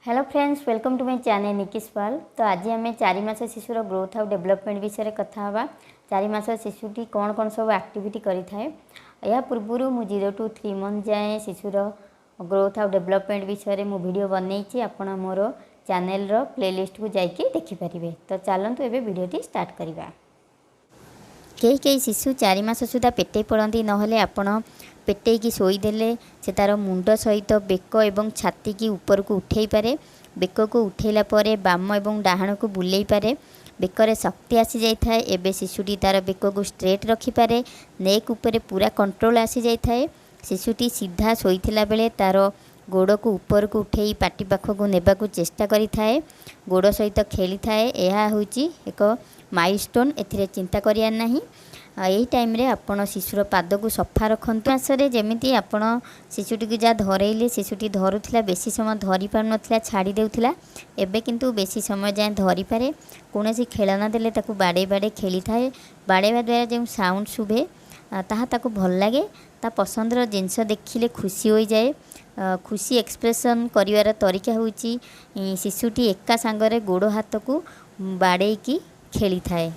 Hello friends, welcome to my channel Niki's World। ତ ଆଜି ଆମେ 4 ମାସ ଶିଶୁର ଗ୍ରୋଥ୍ ଆଉ ଡେଭଲପମେଣ୍ଟ ବିଷୟରେ କଥା ହେବା। 4 ମାସ ଶିଶୁଟି କ'ଣ କ'ଣ ସବୁ ଆକ୍ଟିଭିଟି କରିଥାଏ। ଏହା ପୂର୍ବରୁ ମୁଁ 0 ଟୁ 3 ମନ୍ଥ ଯାଏଁ ଶିଶୁର ଗ୍ରୋଥ୍ ଆଉ ଡେଭଲପମେଣ୍ଟ ବିଷୟରେ ମୁଁ ଭିଡ଼ିଓ ବନେଇଛି। ଆପଣ ମୋର ଚ୍ୟାନେଲର ପ୍ଲେଲିଷ୍ଟକୁ ଯାଇକି ଦେଖିପାରିବେ। ତ ଚାଲନ୍ତୁ, ଏବେ ଭିଡ଼ିଓଟି ଷ୍ଟାର୍ଟ କରିବା। କେହି କେହି ଶିଶୁ 4 ମାସ ସୁଦ୍ଧା ପେଟେଇ ପଡ଼ନ୍ତି, ନହେଲେ ଆପଣ ପେଟେଇକି ଶୋଇଦେଲେ ସେ ତା'ର ମୁଣ୍ଡ ସହିତ ବେକ ଏବଂ ଛାତିକି ଉପରକୁ ଉଠେଇ ପାରେ। ବେକକୁ ଉଠେଇଲା ପରେ ବାମ ଏବଂ ଡାହାଣକୁ ବୁଲେଇ ପାରେ। ବେକରେ ଶକ୍ତି ଆସିଯାଇଥାଏ। ଏବେ ଶିଶୁଟି ତା'ର ବେକକୁ ଷ୍ଟ୍ରେଟ୍ ରଖିପାରେ। ନେକ୍ ଉପରେ ପୁରା କଣ୍ଟ୍ରୋଲ୍ ଆସିଯାଇଥାଏ। ଶିଶୁଟି ସିଧା ଶୋଇଥିଲା ବେଳେ ତା'ର ଗୋଡ଼କୁ ଉପରକୁ ଉଠେଇ ପାଟି ପାଖକୁ ନେବାକୁ ଚେଷ୍ଟା କରିଥାଏ। ଗୋଡ଼ ସହିତ ଖେଳିଥାଏ। ଏହା ହେଉଛି ଏକ ମାଇଲଷ୍ଟୋନ୍, ଏଥିରେ ଚିନ୍ତା କରିବାର ନାହିଁ। ଆଉ ଏହି ଟାଇମ୍ରେ ଆପଣ ଶିଶୁର ପାଦକୁ ସଫା ରଖନ୍ତୁ। ମାସରେ ଯେମିତି ଆପଣ ଶିଶୁଟିକୁ ଯାହା ଧରେଇଲେ, ଶିଶୁଟି ଧରୁଥିଲା, ବେଶୀ ସମୟ ଧରି ପାରୁନଥିଲା, ଛାଡ଼ି ଦେଉଥିଲା। ଏବେ କିନ୍ତୁ ବେଶୀ ସମୟ ଯାଏଁ ଧରିପାରେ। କୌଣସି ଖେଳନା ଦେଲେ ତାକୁ ବାଡ଼େଇ ବାଡ଼େଇ ଖେଳିଥାଏ। ବାଡ଼େଇବା ଦ୍ୱାରା ଯେଉଁ ସାଉଣ୍ଡ ଶୁଭେ, ତାହା ତାକୁ ଭଲ ଲାଗେ। ତା ପସନ୍ଦର ଜିନିଷ ଦେଖିଲେ ଖୁସି ହୋଇଯାଏ। ଖୁସି ଏକ୍ସପ୍ରେସନ୍ କରିବାର ତରିକା ହେଉଛି, ଶିଶୁଟି ଏକା ସାଙ୍ଗରେ ଗୋଡ଼ ହାତକୁ ବାଡ଼େଇକି ଖେଳିଥାଏ।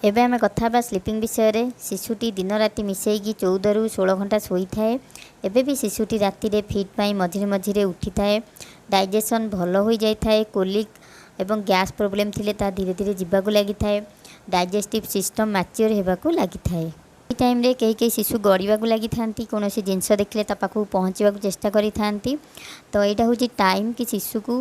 ଏବେ ଆମେ କଥା ହେବା ସ୍ଲିପିଂ ବିଷୟରେ। ଶିଶୁଟି ଦିନ ରାତି ମିଶେଇକି 14ରୁ 16 ଘଣ୍ଟା ଶୋଇଥାଏ। ଏବେ ବି ଶିଶୁଟି ରାତିରେ ଫିଡ୍ ପାଇଁ ମଝିରେ ମଝିରେ ଉଠିଥାଏ। ଡାଇଜେସନ୍ ଭଲ ହୋଇଯାଇଥାଏ। କୋଲିକ୍ ଏବଂ ଗ୍ୟାସ୍ ପ୍ରୋବ୍ଲେମ୍ ଥିଲେ ତାହା ଧୀରେ ଧୀରେ ଯିବାକୁ ଲାଗିଥାଏ। ଡାଇଜେଷ୍ଟିଭ୍ ସିଷ୍ଟମ୍ ମ୍ୟାଚିଓର ହେବାକୁ ଲାଗିଥାଏ। ଏହି ଟାଇମ୍ରେ କେହି କେହି ଶିଶୁ ଗଡ଼ିବାକୁ ଲାଗିଥାନ୍ତି। କୌଣସି ଜିନିଷ ଦେଖିଲେ ତା ପାଖକୁ ପହଞ୍ଚିବାକୁ ଚେଷ୍ଟା କରିଥାନ୍ତି। ତ ଏଇଟା ହେଉଛି ଟାଇମ୍ କି ଶିଶୁକୁ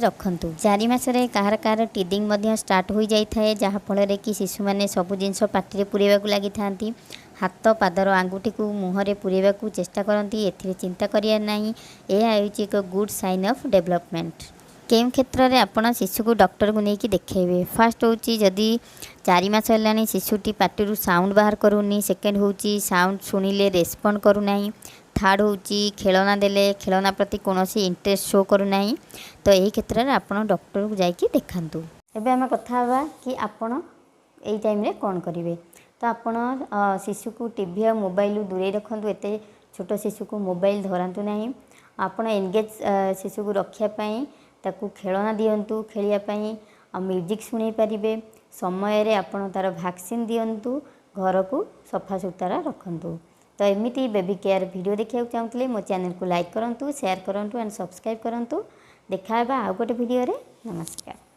ରଖନ୍ତୁ। 4 ମାସରେ କାହାର କାହାର ଟିଦିଂ ମଧ୍ୟ ଷ୍ଟାର୍ଟ ହୋଇଯାଇଥାଏ, ଯାହାଫଳରେ କି ଶିଶୁମାନେ ସବୁ ଜିନିଷ ପାଟିରେ ପୁରେଇବାକୁ ଲାଗିଥାନ୍ତି। ହାତ ପାଦର ଆଙ୍ଗୁଠିକୁ ମୁହଁରେ ପୁରେଇବାକୁ ଚେଷ୍ଟା କରନ୍ତି। ଏଥିରେ ଚିନ୍ତା କରିବାର ନାହିଁ। ଏହା ହେଉଛି ଏକ ଗୁଡ୍ ସାଇନ୍ ଅଫ୍ ଡେଭଲପମେଣ୍ଟ। କେଉଁ କ୍ଷେତ୍ରରେ ଆପଣ ଶିଶୁକୁ ଡକ୍ଟରକୁ ନେଇକି ଦେଖାଇବେ? ଫାର୍ଷ୍ଟ ହେଉଛି, ଯଦି 4 ମାସ ହେଲାଣି, ଶିଶୁଟି ପାଟିରୁ ସାଉଣ୍ଡ ବାହାର କରୁନି। ସେକେଣ୍ଡ ହେଉଛି, ସାଉଣ୍ଡ ଶୁଣିଲେ ରେସ୍ପଣ୍ଡ କରୁନାହିଁ। ଥାର୍ଡ଼ ହେଉଛି, ଖେଳନା ଦେଲେ ଖେଳନା ପ୍ରତି କୌଣସି ଇଣ୍ଟରେଷ୍ଟ ଶୋ କରୁନାହିଁ। ତ ଏହି କ୍ଷେତ୍ରରେ ଆପଣ ଡକ୍ଟରକୁ ଯାଇକି ଦେଖାନ୍ତୁ। ଏବେ ଆମେ କଥା ହେବା କି ଆପଣ ଏଇ ଟାଇମ୍ରେ କ'ଣ କରିବେ। ତ ଆପଣ ଶିଶୁକୁ ଟିଭି ଆଉ ମୋବାଇଲରୁ ଦୂରେଇ ରଖନ୍ତୁ। ଏତେ ଛୋଟ ଶିଶୁକୁ ମୋବାଇଲ ଧରାନ୍ତୁ ନାହିଁ। ଆପଣ ଏନଗେଜ୍ ଶିଶୁକୁ ରଖିବା ପାଇଁ ତାକୁ ଖେଳନା ଦିଅନ୍ତୁ ଖେଳିବା ପାଇଁ, ଆଉ ମ୍ୟୁଜିକ୍ ଶୁଣେଇ ପାରିବେ। ସମୟରେ ଆପଣ ତା'ର ଭ୍ୟାକ୍ସିନ୍ ଦିଅନ୍ତୁ। ଘରକୁ ସଫାସୁତୁରା ରଖନ୍ତୁ। ତ ଏମିତି ବେବି କେୟାର ଭିଡ଼ିଓ ଦେଖିବାକୁ ଚାହୁଁଥିଲେ ମୋ ଚ୍ୟାନେଲକୁ ଲାଇକ୍ କରନ୍ତୁ, ସେୟାର କରନ୍ତୁ ଆଣ୍ଡ ସବସ୍କ୍ରାଇବ୍ କରନ୍ତୁ। ଦେଖା ହେବା ଆଉ ଗୋଟେ ଭିଡ଼ିଓରେ। ନମସ୍କାର।